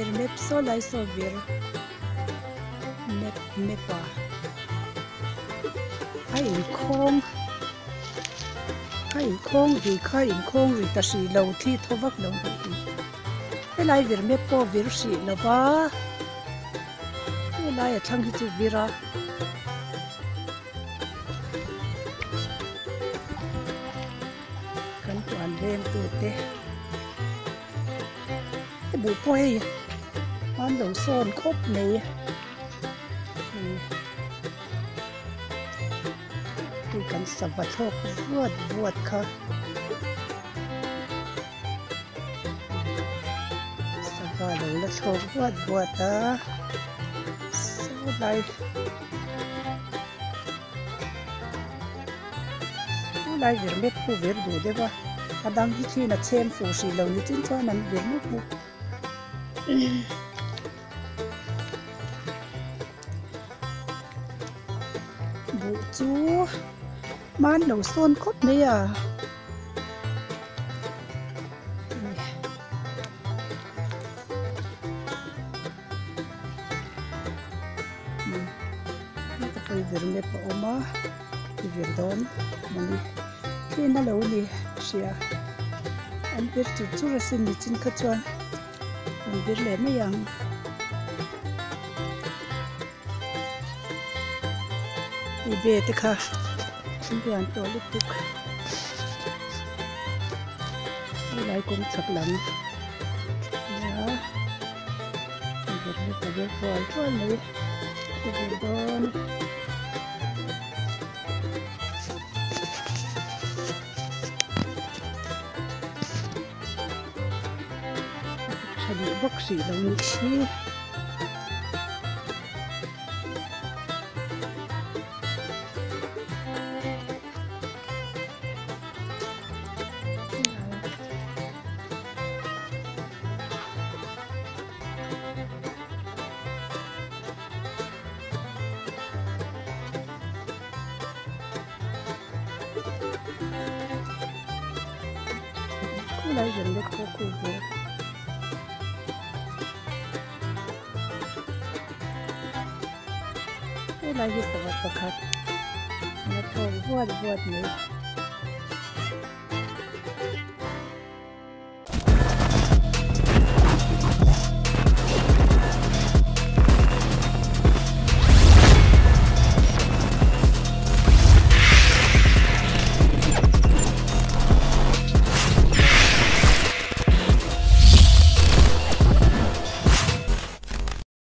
Vir map saw lai saw vir map map a a inkhawng a inkhawng ri kha inkhawng ri ta hrih lo thli thaw vak lo nih hi helai vir map pawh vir hrih lo va helai a thlang hi chu vir a. Kan huan veng tute he buh pawh hei an lo sawn khawp mai hei kan sava thlawk vuat vuat kha sava lo la thlawk vuat vuat a saw lai. Lai vir mek khu vir duh deuh a a dang hi thin a chhem fuh hrih lo ni chin chuan an vir mup mup buh chu hman lo sawn khawp mai a. Heta pawh hi vir map a awm a i vir dawn mawni thin a lo ni hria an vir chur chur asin nichin kha chuan an vir leh mai ang i ve te kha an lian tawh lutuk helai kawng chhak lam nia. Tha duh vak hrih lo nih hi. Khulai vel lek pawh khu ve helai hi sava pakhat la thlawk vuat vuat mai.